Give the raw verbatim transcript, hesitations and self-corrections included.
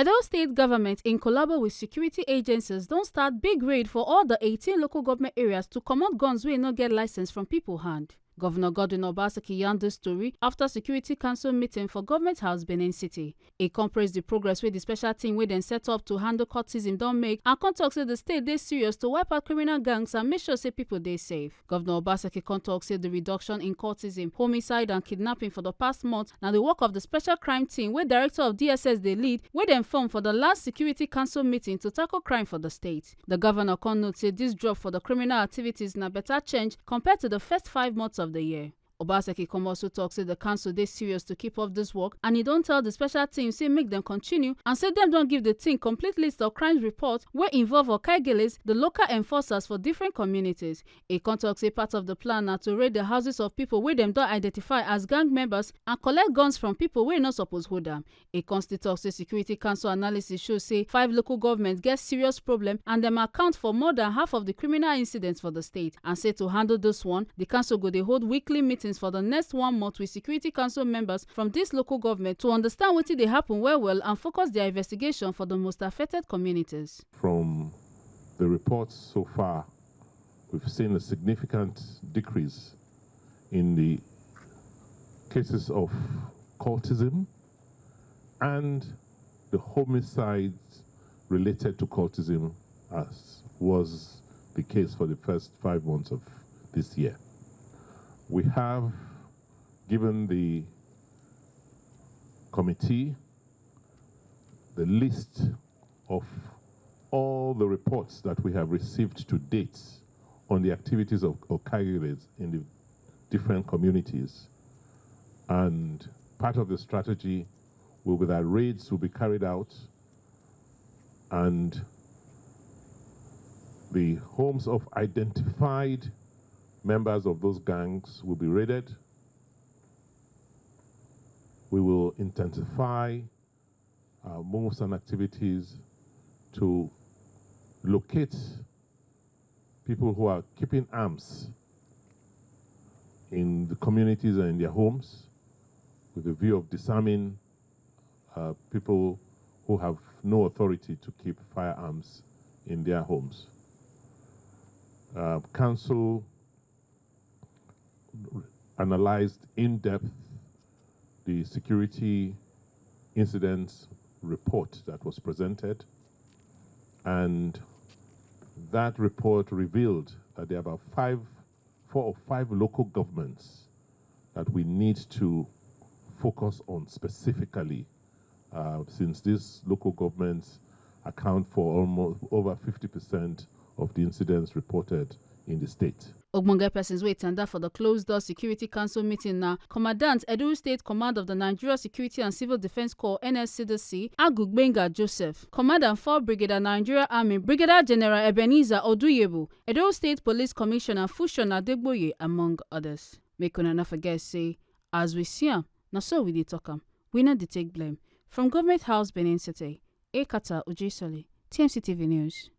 Edo State government, in collabo with security agencies, don start big raid for all the eighteen local government areas to comot guns wey no get license from people hand. Governor Godwin Obaseki yarn this story after Security Council meeting for Government House, Benin City. E come praise the progress wey the special team wey dem set up to handle cultism don make, and come talk say the state dey serious to wipe out criminal gangs and make sure say people dey safe. Governor Obaseki come talk say the reduction in cultism, homicide and kidnapping for the past month na the work of the special crime team wey director of D S S dey lead, wey dem form for the last Security Council meeting to tackle crime for the state. The governor come note say this drop for the criminal activities na better change compared to the first five months of the year. Obaseki come also talk say the council dey serious to keep up this work, and e don tell the special team say make dem continue, and say dem don give the team complete list of crimes report wey involve Okaigeles, the local enforcers for different communities. E come talk say part of the plan na to raid the houses of people wey dem don identify as gang members and collect guns from people wey no suppose hold am. E come still talk say Security Council analysis show say five local governments get serious problem and dem account for more than half of the criminal incidents for the state, and say to handle this one, the council go dey hold weekly meetings for the next one month with Security Council members from this local government to understand wetin dey happen well well and focus their investigation for the most affected communities. From the reports so far, we've seen a significant decrease in the cases of cultism and the homicides related to cultism, as was the case for the first five months of this year. We have given the committee the list of all the reports that we have received to date on the activities of Okaigeles in the different communities. And part of the strategy will be that raids will be carried out and the homes of identified members of those gangs will be raided. We will intensify our moves and activities to locate people who are keeping arms in the communities and in their homes with a view of disarming uh, people who have no authority to keep firearms in their homes. Uh, council analyzed in depth the security incidents report that was presented, and that report revealed that there are about five, four or five local governments that we need to focus on specifically, uh, since these local governments account for almost over fifty percent of the incidents reported in the state. Ogbonge persons wey tanda for the closed door Security Council meeting na Commandant, Edo State Command of the Nigeria Security and Civil Defense Corps, N S C D C, Agugbenga Joseph, Commandant for Brigadier Nigeria Army, Brigadier General Ebenezer Oduyebo, Edo State Police Commissioner Fushon Adegboye, among others. Make una no forget say, as we see am, na so we dey talk am. We no dey take blame. From Government House, Benin City, Ekata Ojisoli, T M C T V News.